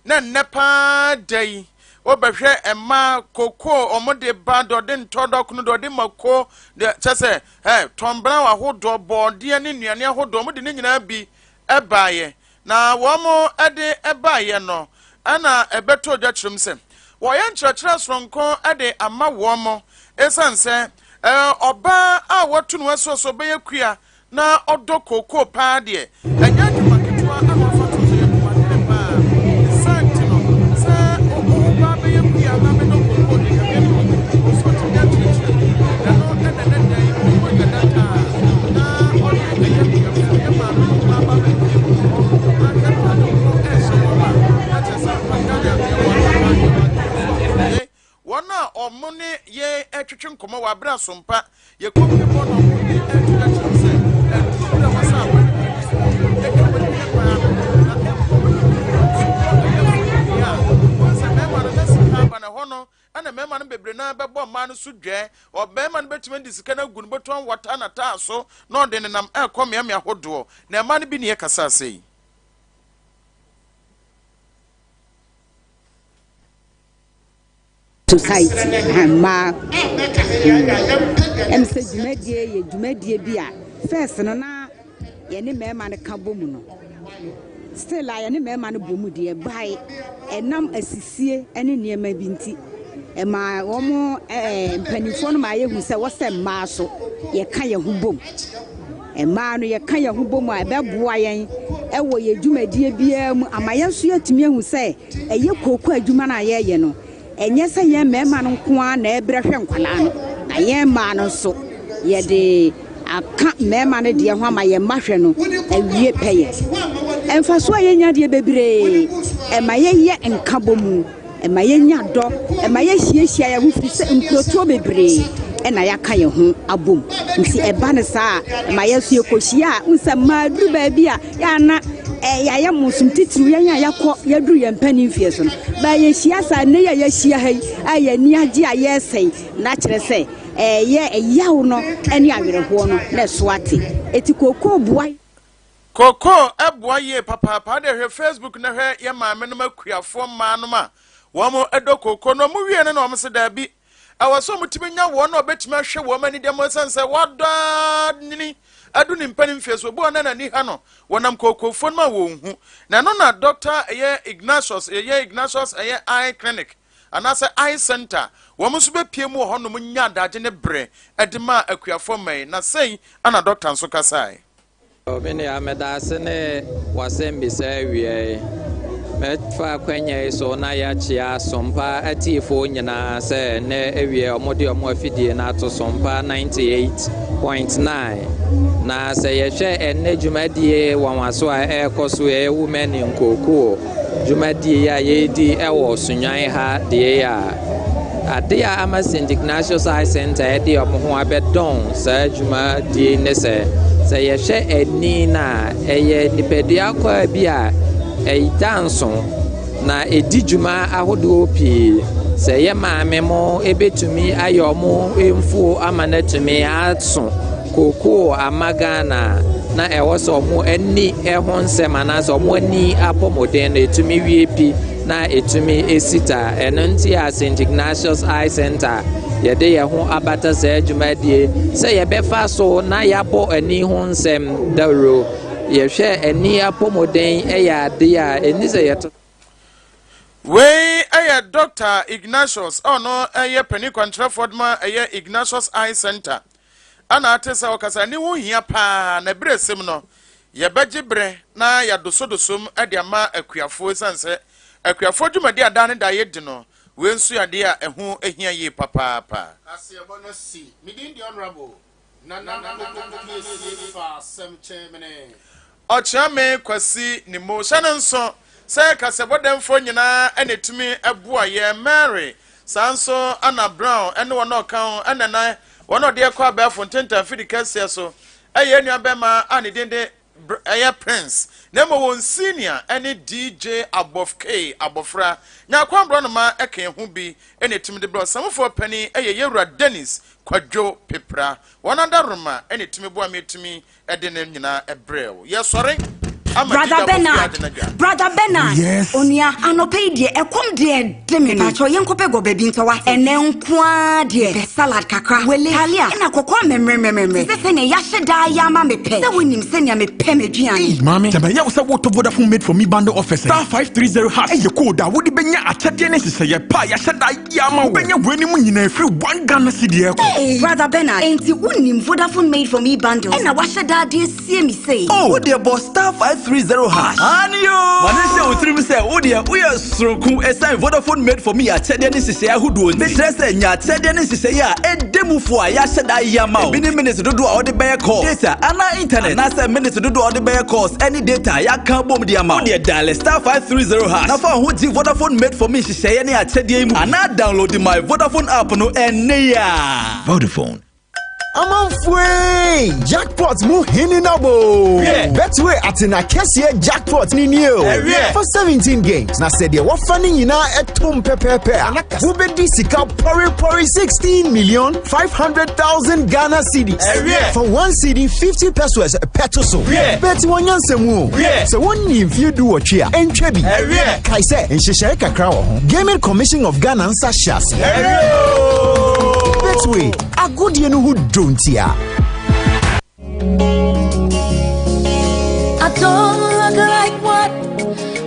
Na nnɛ paa da yi wobɛhwɛ mmaa kooko wɔn de ba deɛ ɔde ntɔ dɔkono deɛ ɔde mako deɛ kyɛ sɛ ɛ tɔnbran ahodoɔ bɔɔdeɛ ne nnuane ahodoɔ wɔn de ne nyinaa bi baeɛ. Na wɔde baeɛ no, ɛna ɛbɛtɔɔ dwa kyerɛm sɛ wɔyɛ nkyerɛkyerɛ soronko de ama wɔn, ɛsiane sɛ ɔbaa a wɔatu no asuo sɛ ɔbɛyɛ kua na ɔdɔ kookoo paa deɛ, ɛnyɛ adwuma ketewa na ɔfa to so, ɛyɛ adwumadene paa. Ne saa nti no, sɛ wo ba bɛyɛ kua na bɛdɔ kookoo deɛ, Nyame anim no, ɔwɔ sɛ ɔtumi akyerɛkyerɛ mu. Ɛno na ɛnɛ da yi, kookoo yɛ dada a na ɔde ɛyɛ kuafoɔ, yɛ maame nom aba bɛpie mu wɔ hɔ na hwɛ ntade korɔ ɛrehyɛ wɔn a, na kyerɛ sɛ ampa Ghana yɛwɔ adwuma, yɛwɔ adwumfoɔ a wɔyɛ. Wɔn a wɔn ne yɛn retwetwe nkɔmmɔ wɔ abere asompa yɛkɔ fie hɔ na wɔn ne ɛrekyerɛkyerɛ sɛ ɛduru berɛ a wɔsɛ aban no ani so ɛka wɔn ani paa no na ɛmfa wɔn ani so ɛyɛ fo a wɔn sɛ mmarima no na sika aba na ɛhɔ no ɛna mmarima no bebree naa bɛbɔ mmaa no so dwɛ. Ɔbarima no bɛtumi de sika no agu no bɔtɔm wata n'ataa so na ɔde nenam ɛrekɔ mmeammea hodoɔ. Na mmaa no bi ne ɛkasa ase yi. Society ha mmaa ɛm sɛ dwumadie yɛ dwumadie bi a first no na yɛne mmarima no ka bɔ mu no still a yɛne mmarima no bɔ mu deɛ bae ɛnam asisie ne nneɛma bi nti ɛma wɔn ɛɛ mpanimfoɔ no ma yɛhu sɛ wɔsɛ mmaa so yɛka yɛn ho bom mmaa no yɛka yɛn ho bom a ɛbɛboa yɛn ɛwɔ yɛn dwumadie biara mu ama yɛn nso yɛatumi ahu sɛ Ɛyɛ kooko adwuma no a yɛreyɛ no, ɛnyɛ sɛ yɛn mmarima no nko ara na ɛrebrɛ hwɛ nkwadaa no, na yɛn mmaa no nso, yɛde aka mmarima no deɛ ho ama yɛn mma hwɛ no awie pɛyɛ. Mfasoɔ a yɛnya deɛ bebree, ɛma yɛyɛ nkabɔmu, ɛma yɛnya dɔ, ɛma yɛhyiahyia yɛn ho firi sɛ nkurotoɔ bebree. na yɛaka yɛn ho abom. Nti ɛba no saa a, ɛma yɛn nso yɛkɔhyia a, wohu sɛ mmaa duru baabi a, yɛ a na yɛayɛ mmosom titiriw yɛn a yɛakɔ yɛaduru yɛn mpanin mfeɛ so no. Baa yɛhyia saa nnɛ yi a yɛahyia ha yi a yɛn ani agye a yɛresa yi, na kyerɛ sɛ ɛyɛ ɛyaw no ne awerɛhoɔ no na ɛso ate. Eti kookoo boa. Kookoo boa yie papaapa. Wode hwɛ Facebook na hwɛ yɛn maame nom akuafoɔ mmaa nom a wɔn dɔ kookoo no. Wɔn wie no na wɔn se daabi. Ɛwɔ sɛ wɔtumi nya wɔn a wɔbɛtumi ahwɛ wɔn ani dɛm ɛsiane sɛ wɔadɔ ara nyini adu ne mpanin mfeɛ so. Obi wɔ na n'ani ha no, wɔnam kookoofoɔ no mu a wɔnhu. Na ɛno na Dɔkta ɛyɛ Ignatius, ɛyɛ Ignatius ɛyɛ Eye Clinic anaasɛ Eye Center, wɔn nso bɛpie mu wɔ hɔnom nya adagye ne berɛ de maa akuafoɔ mma yi. Na sei na dɔkta nso kasae. Me nua, meda ase ne w'asɛmmisa awiei. Mɛfa akwanya yi so na yɛakyea Sompa atiefoɔ nyinaa sɛ nnɛ awia wɔde wɔn afidie no ato Sompa 98.9. Na sɛ yɛhwɛ ɛnnɛ dwumadie nwanwaso a ɛrekɔ so ɛyɛ Women in Cocoa dwumadie yi a yɛredi wɔ Sunyani ha deɛ yi a, adeɛ a ama St. Ignatius Eye Center de wɔn ho abɛdɔn saa dwumadie ne sɛ, sɛ yɛhwɛ ani no a, ɛyɛ nipadua kwaa bi a ɛda nso na ɛdi dwuma ahodoɔ pii. Sɛ yɛ maame mo ɛbɛtumi ayɛ wɔn mfuo ama no atumi aso Kookoo ama Ghana a, na ɛwɔ sɛ wɔn ani ho nsɛm anaasɛ wɔn ani apɔmuden no ɛtumi wie pi na ɛtumi si ta. Ɛno nti a St. Ignatius Eye Center yɛde yɛn ho abata saa dwumadie sɛ yɛbɛfa so na yɛabɔ ani ho nsɛm dawuro. Yɛhwɛ ani apɔmuden yɛ adeɛ a ɛnni sɛ yɛto. Wei yɛ Dɔkta Ignatius a ɔno yɛ panin kwankyerɛfoɔ de ma ɛyɛ Ignatius Eye Center ɛna ate sɛ ɔkasa ne ho hia paa na berɛ sɛm no yɛbɛgye berɛ na yɛadosodosom de ama akuafoɔ ɛsiane sɛ akuafoɔ dwumadi a daa ne daa yɛdi no wei nso yɛ adeɛ a ɛho hia yie papaapa. Kaseɛbɔ no si. Me din de Honourable Nana Opoku Piesie fa asɛm kyɛn mene. Ɔkyeame Kwasi Nimo hyɛ no nso sɛ kaseɛbɔdɛmfoɔ nyinaa na ɛtumi boa yɛn, Mary, saa nso na Brown ne wɔn a ɔka ho na na wɔn a ɔde ɛkɔ abɛɛfo ntentan fidi kɛseɛ so yɛ yɛn nua bɛma a ne din de ɛyɛ Prince na mmom wɔn senior ne DJ Abɔf K abɔfra Nyarko Aborɔnoma ka ho bi na ɛtumi de brɛ ɔsamufoɔ panin yɛ Yɛwura Dennis Kwadwo Pepra. Wɔn adaworoma na ɛtumi boa me ɛtumi de ne nyinaa brɛ wo. Yɛsɔre ama Brother Dida Kofi Bernard, ade no adwa. Brother Bernard. Yes. Onua, anɔpa yi deɛ ɛkɔm deɛ ɛde me no. Mepakyɛw yɛnkɔpɛ gɔbɛ bi ntɔ wate. Ɛnɛ nko ara deɛ pɛ salad kakra, wele, talia, ɛna kɔkɔɔ mɛmrɛmrɛmrɛ. Te sɛ sɛnea yɛahyɛ daa yɛ ama me pɛ. Sɛ wonim sɛnea mepɛ m'aduane. Ei maame, sɛ mɛyɛ wo sɛ wotɔ Vodafone Made for Me bundle offers ɛ? *530# ɛyɛ code a wode bɛnya akyɛdeɛ ne nhyehyɛeɛ pa a yɛahyɛ da ayɛ ama wo. Wobɛnya weinom nyinaa ɛfiri one Ghana cedi ɛkɔ. Hey, Brother Bernard, enti wonim Vodafone Made for Me bundles ɛna wahyɛ daa de asie me sei? Oh, wo deɛ bɔ *530#. Aane oo! Ma no nhyɛ wo tirim sɛ wo deɛ woyɛ soronko ɛsiane Vodafone Made for Me akyɛdeɛ ne nhyehyɛeɛ ahodoɔ nti. Mekyerɛ sɛ nya akyɛdeɛ ne nhyehyɛeɛ a ɛda mu fo a yɛahyɛ da ayɛ ama wo. Ebi ne minutes dodoɔ a wode bɛyɛ calls, data anaa internet, anaasɛ minutes dodoɔ a wode bɛyɛ calls ɛne data a yɛaka abom de ama wo. Wo deɛ diale *530# na fa wo ho gye Vodafone Made for Me nhyehyɛeɛ ne akyɛdeɛ yi mu anaa download my Vodafone app no ɛnnɛ yi ara. Vodafone. Amanfoe! Jackpot mu hene na bo! Betway atena kɛseɛ jackpot ni nie o! For 17 games, na sɛ deɛ wɔfa ne nyinaa ɛtom pɛpɛɛpɛ a, wobɛdi sika pɔrepɔre 16 million 500,000 Ghana cedis. For one cedi 50 pesos pɛto so. Bɛti wɔn nyansa mu o. Sɛ wɔnni mfeɛ du wɔtwe a, ɛntwa bi. Kae sɛ nhyehyɛe kakra wɔ ho. Gaming Commission of Ghana nsa hyɛ ase. Betway, agodie no ho dɔ ntia. I don't look like what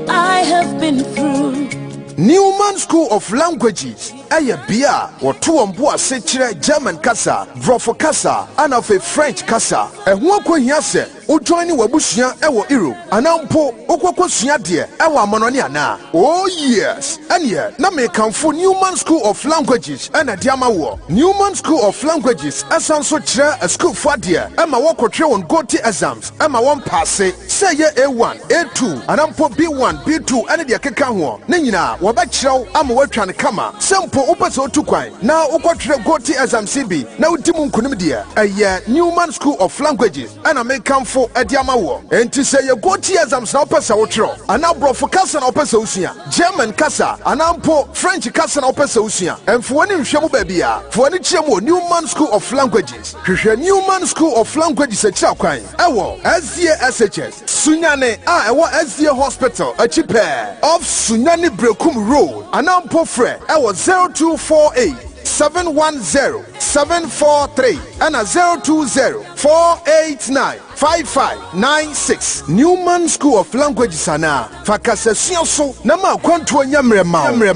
I have been through. Newman School of Languages yɛ bea a wɔto wɔn bo ase kyerɛ German kasa, Borɔfo kasa, ana afei French kasa. Ɛho akohia sɛ wo joine w'abusua wɔ Europe anaa mpo wokɔ kɔsua adeɛ wɔ amanɔne anaa? Oh yes! Ɛneɛ na mekamfo Newman School of Languages na de ama woɔ. Newman School of Languages san nso kyerɛ asukuufoɔ adeɛ ma wɔkɔtwerɛ wɔn Goethe exams ma wɔn paase, sɛ ɛyɛ A1, A2 anaa mpo B1, B2 ne deɛ ɛkeka hoɔ no nyinaa wɔbɛkyerɛ wo ama woatwa no kama. Sɛ mpo. mpo wopɛ sɛ wotu kwan na wokɔtwerɛ Goethe exams bi na wodi mu nkonim deɛ, ɛyɛ Newman School of Languages ɛna mekamfo de ama woɔ. Enti sɛ ɛyɛ Goethe exams na wopɛ sɛ wotwerɛ, anaa Borɔfo kasa na wopɛ sɛ wosua, German kasa, anaa mpo French kasa na wopɛ sɛ wosua, mfa w'ani nhwɛ mu baabiara. Fa w'ani kyerɛ mu wɔ Newman School of Languages. Hwehwɛ Newman School of Languages akyiri akwan ɛwɔ SDA SHS, Sunyani a ɛwɔ SDA Hospital akyi pɛɛ, off Sunyani Berekum Road, anaa mpo frɛ ɛwɔ 0248 710 743 ɛna 020 489 5596. Newman School of Languages anaa fa kasasua so na ma akwantuo nyɛ mmerɛ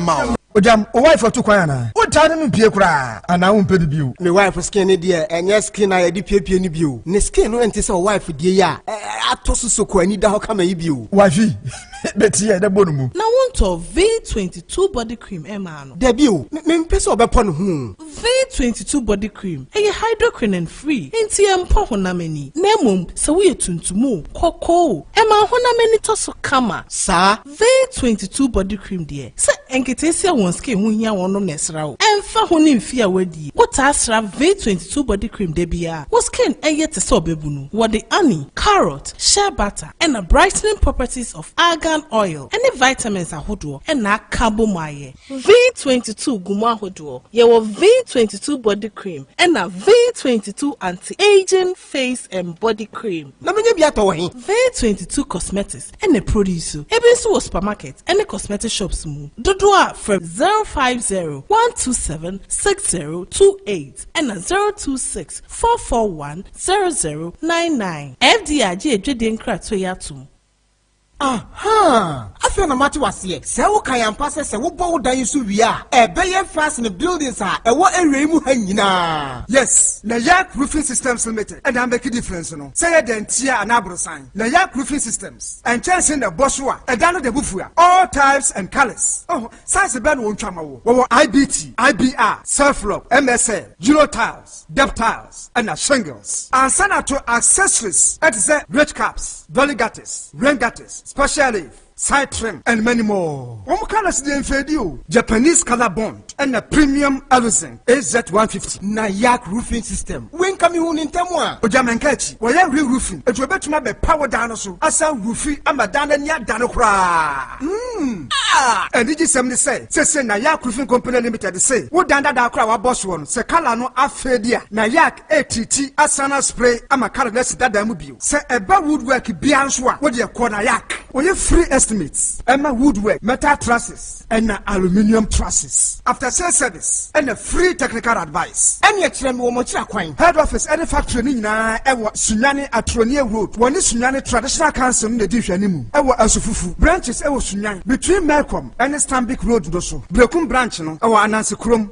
ma wo. Ogyam, wo wife atu kwan anaa? Wontaa ne no mpie koraa anaa wompɛ no bio? Me wife skin no deɛ ɛnyɛ skin a yɛde piepie no bio. Ne skin no nte sɛ wo wife deɛ yi a atɔ so soko ani da hɔ kama yi bio. Wifey, bɛti yɛ dɛ bɔ no mu. Na wontɔ V22 body cream mmaa no? Dabi o, me mempɛ sɛ ɔbɛpɔ ne ho o. V22 body cream, ɛyɛ hydroquinone free, enti ɛmpɔ honam ani. Na mmom, sɛ woyɛ tuntum o, kɔkɔɔ o, ɛma honam ani tɔ so kama. Saa. V22 body cream deɛ, sɛ nketeesia wɔn skin ho hia wɔn nom na ɛsra wo. Ɛmfa ho ne mfe a woadie, wotaa sra V22 body cream da biara, wo skin ɛyɛ te sɛ ɔbɛbunu. Wɔde honey, carrot, shea butter, ɛna brightening properties of argan oil ɛne vitamins ahodoɔ ɛna aka bɔ mu ayɛ. V22 gu mu ahodoɔ. Yɛwɔ V22 body cream ɛna V22 anti-aging face and body cream. Na menya bi atɔ wɔ he? V22 Cosmetics ɛna produce. Ebi nso wɔ supermarket ɛne cosmetic shops mu. Dodoɔ a frɛ 050 127 6028 ɛna 026 441 0099. FDA agye adwadie nkratoɔ yi atom. Aha! Afei na mate waseɛ. Sɛ woka yɛn ampa sɛ sɛ wobɔ wo dan so wie a, ɛbɛyɛ fast ne buildings a ɛwɔ area yi mu ha nyinaa. Yes, Layak Roofing Systems Limited ɛna make difference no. Sɛ yɛ dantia anaa aborosan, Layak Roofing Systems nkyɛnse na ɛbɔ so a ɛda no da bufu a all types and colours. Oh, size bɛn na wɔntwa ma wo? Wɔwɔ IBT, IBR, Self-Lock, MSL, Euro tiles, Depth tiles, ɛna shingles. Ansa na to accessories ɛte sɛ ridge caps, valley gutters, rain gutters, special leaf, side trim, and many more. Wɔn colours deɛ mfeedi o. Japanese color bond ɛna premium Aluzinc AZ150. Na Yak Roofing System. Wei nka mi hu ne ntɛm a. Ogyamenka akyi, wɔyɛ re-roofing. Etu obetumi abɛpa wo dan no so, asan roofi ama dan no ani ada no koraa. Ah! Anigye sɛm ne sɛ, sese na Yak Roofing Company Limited se, wo dan dadaa koraa a wabɔ soɔ no, sɛ colour no afeedi a, na Yak etiriti asan aspray ama colour no asi dadaa mu bio. Sɛ ɛba woodwork biara nso a, wode ɛkɔ na Yak. Wɔyɛ free estimates ɛma woodwork, metal trusses, ɛna aluminium trusses. After sales service ɛna free technical advice. Ɛne ɛkyerɛ me wɔ mɔkyerɛ kwan. Head office ɛne factory no nyinaa ɛwɔ Sunyani Atronie Road. Wɔne Sunyani Traditional Council no na edi nhwɛanimu ɛwɔ Asufufu. Branches ɛwɔ Sunyani between Melcom ɛne Stanbic Road no so. Berekum branch no ɛwɔ Anansi Kurom.